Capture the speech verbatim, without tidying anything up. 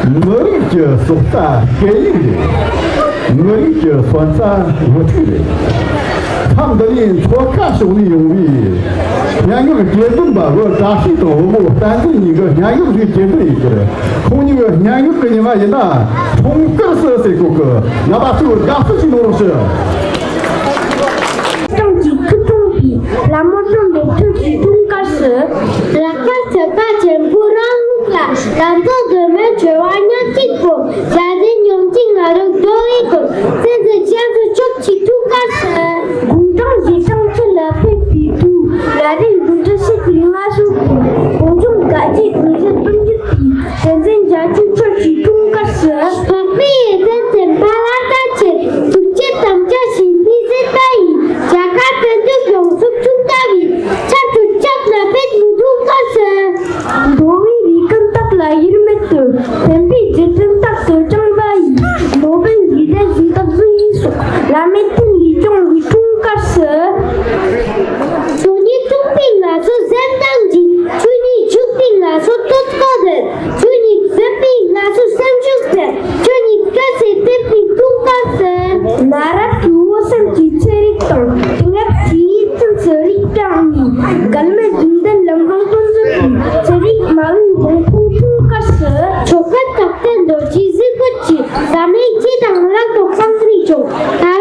མི་རིགས་ཀྱི་སྲོག་རྩ་སྐད་ཡིག་རེད། མི་རིགས་ཀྱི་སོན་རྩ་བུ་ཕྲུག་རེད། མཚམས་འདི་ནས་མཚོ་ཁ་ཕྱོགས་ནས་ཡོང་བའི་སྙན་ངག་དགེ་འདུན་པ་བུ་བཀྲ་ཤིས་དང་བུ་མོ་བསྟན་འཛིན་གཉིས་ཀྱི་སྙན་ངག་ཞིག་སྐྱེལ་འདོད་ཡོད་ཀྱི་རེད། ཁོང་གཉིས་ཀྱི་སྙན་ངག་གི་ཉི་མ་ཡིན་ན་འཁྲུངས་སྐར་སུ་ཟེར་གོ་གི། རྣམ་པ་ཚོས་དགའ་བསུ་ཞིག་གནང་རོགས་ཞུ། ཀྲང་གི་ཁུ་ཀྲུང་པའི་ལ་མོ་ཀྲུང་པའི་ཐུགས་ཀྱི་འཁྲུངས་སྐར་སུ། ལ་ཁ་ཚ་ཁ་ཆེན་པོ་རང་ལུགས་ལ་ལམ་འགྲོ་དུ་མའི་བྲོ་བ་ཉག་གཅིག་པོ། རྒྱ་རིགས་ཉོན་ཅིག་ང་རང་འགྲོ་བའི་གོ། བཙན་འཛུལ་རྒྱ་མཚོ་ཕྱོགས་ཀྱི་འཁྲུངས་སྐར་སུ། དགུང་གྲངས་བཞི་གྲངས་ཁྱི་ལ་ཕེབས་པའི་དུས། ལ་རིགས་འདུ་འཕྲོད་ཤེས་པའི་ང་ཤུགས་ཀྱིས། གངས་ལྗོངས་དགའ་སྐྱིད་འོད་ཟེར་སྤུན་འགྱུར་གྱི། བསྟན་འཛིན་རྒྱ་ཆོས་ཆོས་ཀྱི་འཁྲུངས་སྐར་སུ། འཕགས་པའི་བསྟན་འཛིན་པ་ལ་བསྟན་ཆེད། ཐུགས་རྗེ་དམ་བཅའ་བཞིན་པའི་སྲིད་པ་ཡིས། རྒྱ་གར་བོད་དུ་ཡོངས་སུ་ཆུང་ལྟ་བུའི། ཆབ་ཆུ་ཆགས་ན་བེད་མི་འདུག་ག་ཟེར། འགྲོ་བའི་རིགས་ཀུན་བདག་ལ་དབྱེར་མེད་དུ། བསྟན་པའི་རྗེས་དྲན་རྟག་ཏུ་བཅངས་པ་ཡིས། ནོ་བེལ་ཞི་བདེའི་གཟེངས་རྟགས་སུ་ཡིས་སོགས། བླ་མེད་ཐུན་ལས་སྐྱོང་བའི་འཁྲུངས་སྐར་སུ། སོ་ཉིད་སྟོང་པའི་ང་ཚོ་ཟེར་སྟངས་ཀྱིས། ཆོས་ཉིད་འཇུག་པའི་ང་ཚོ་བསྟོད་གོ་དོན། ཆོས་ཉིད་ཟབ་པའི་ང་ཚོ་སེམས་ཤུགས་ཟེར། ཆོས་ཉིད་སྐད་ཟེར་བསྟན་པའི་འཁྲུངས་སྐར་སུ། གནའ་རབས་ཀྱི་བོད་སེམས་ཀྱི་ཚན་རིག་དང་། དེང་རབས་ཀྱི་ཡིད་ཚིམ་ཚན་རིག་དྲངས་ནས། འགལ་མེད་རྒྱུན་ལྡན་ལམ་ལྷོང་དོན་འཛིན་པའི། ཚན་རིག་སྨྲ་བའི་དབང་པོའི་འཁྲུངས་སྐར་སུ། ཆོལ་ཁ་དག་ལྡན་རྡོ་རྗེ་གཟིགས་དཔལ་གྱི། འཛམ་གླིང་སྤྱི་དང་ལྷག་ཏུ་གངས་རིའི་ལྗོངས།